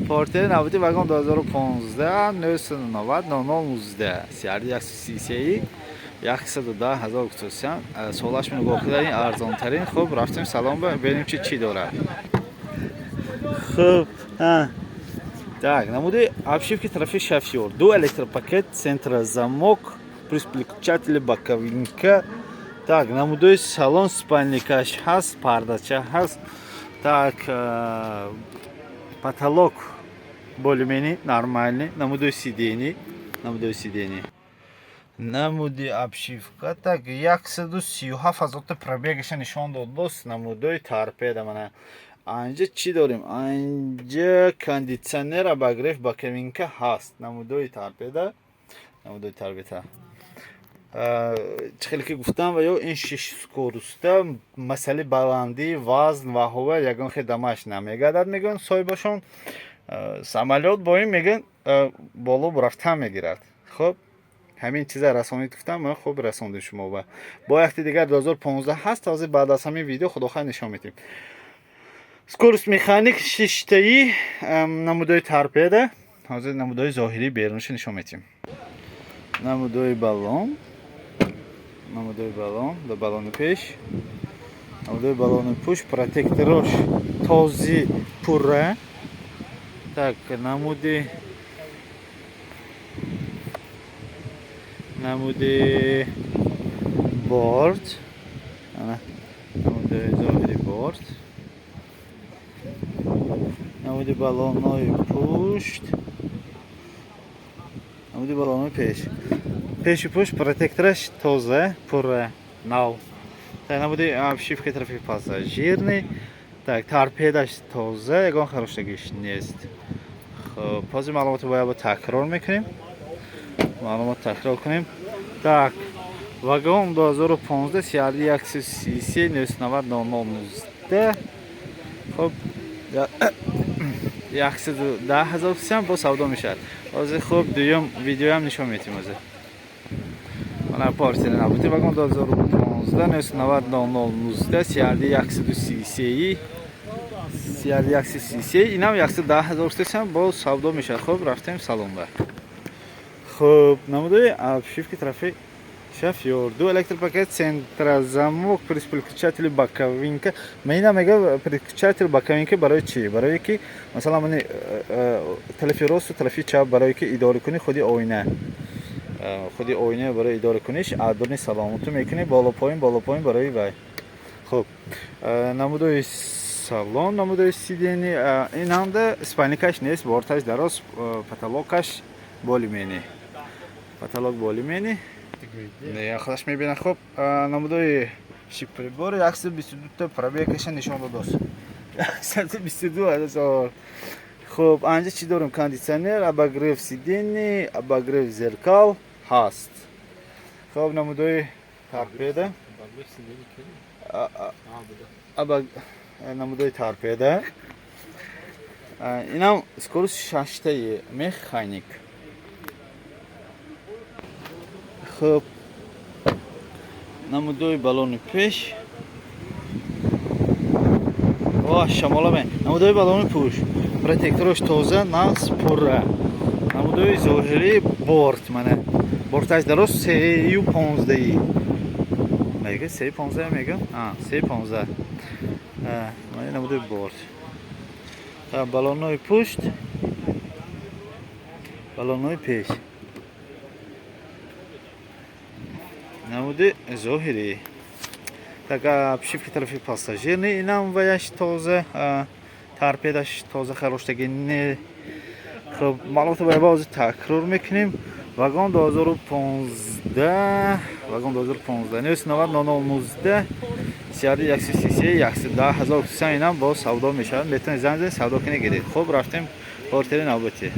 Портери навбати вагон 2015 990 0019 CRD 133, 110 ҳазор гуфтосиям. Солаш нигоҳ кунед, ин арзонтарин. Хуб, рафтем салон ба, бинем, чи чӣ дорад. Хуб, так, намуди обшивки тарафи шофёр: ду электропакет, центрозамок, плюс переключатели, боковинка. Так, намудои салон: спальникаш ҳаст, пардача ҳаст. Так, потолок более-менее нормальный, намудои сиденье, намудои сиденье, намуди обшивка. Так, 137 ҳазорта пробегаша нишон дод боз. Намудои торпеда. Мана, анҷа чӣ дорем? Анҷа кондитсионер, обогрев, боковинка ҳаст. Намудои торпеда, намудои торпеда. Чӣ хеле ки гуфтам, ва ё ин шиш скороста, масъалаи баландӣ, вазн ва ҳова ягон хел дамаш намегардад, мегӯянд соҳибашон. Самолёт бо ин, мегӯянд, боло рафтан мегирад. Хуб, ҳамин чиза расонид гуфтам, ман хуб расондем шумо. Ба бо якти дигар 2015 ҳаст, ҳозир баъд аз ҳамин видео, худохоҳ, нишон медиҳем. Скорость механик, шиштаӣ, намудои торпеда. Ҳозир намудои зоҳирии беруниша нишон медиҳем. Намудои баллон, намудои баллон да, баллони пеш, намудои баллони пушт, протекторош този, пурра. Так, намуди борт, намудои зоҳири борт, намуди баллонҳои пушт, намуди баллонҳои пеш, пеши пушт протектораш тоза, пурра, нав. Так, намуди обшивка тарафи пассажирный. Так, торпедаш тоза, ягон хароштагиш нест. Хуб, ҳозир маълумотро бояд такрор мекунем, маълумот такрор кунем. Так, вагон 2015 CRD 133 990 0019. Хуб, 110 ҳазор сиам бо савдо мешавад ҳозир. Хуб, дуюм видеоям нишон медиҳем ҳозир. Мана, портери навбати вагон 2015 990 0019 CRD 133, CRD 133, инам 110 ҳазор сиам бо савдо мешавад. Хуб, рафтем салонба. Хуб, намудои обшивки тарафи шофёр: ду электропакет, центрозамок, плюс переключатели, боковинка. Ман мега, переключатель боковинка барои чӣ? Барое ки, масалан, мани тарафи росту тарафи чап, барое ки идора кунӣ худи оина, худи оина барои идора куниш, адурни саломату мекунӣ боло поин, боло поин, барои вай. Хуб, намудои салон, намудои сиденье. Ин ҳамда спальникаш нест, борташ дароз, потолокаш более-менее, потолок более-менее, худаш мебинад. Хуб, намудои шиприбор. 122 та пробегаша нишон додост, 122 ҳазор. Хуб, анҷа чӣ дорем? Кондитсионер, обогрев сиденье, обогрев зеркал ҳаст. Хуб, намудои торпеда, намудои торпеда. Инам скорость шаштаи, механик. Хуб, намудои баллони пеш. О, шамола. Намудои баллони пушт, протекторош тоза, нағз, пурра. Намудои зоҳирии борт. Мана, борташ дароз, 3,15-и мега, 3,15 мега, 3,15. Мана, намудои борт, баллонҳои пушт, баллонҳои пеш, намуди зоҳирӣ. Так, обшивки тарафи пассажирный. Инам ваяш тоза, торпедаш тоза, хароштагӣ не. Хуб, маълумотро бояд ҳозир такрор мекунем. Вагон 2015, вагон 2015 990 0019 CRD 133, 110 ҳазор. Инам боз савдо мешавад, метавонед занг занед, савдо кунед, гиред. Хуб, рафтем портери навбатӣ.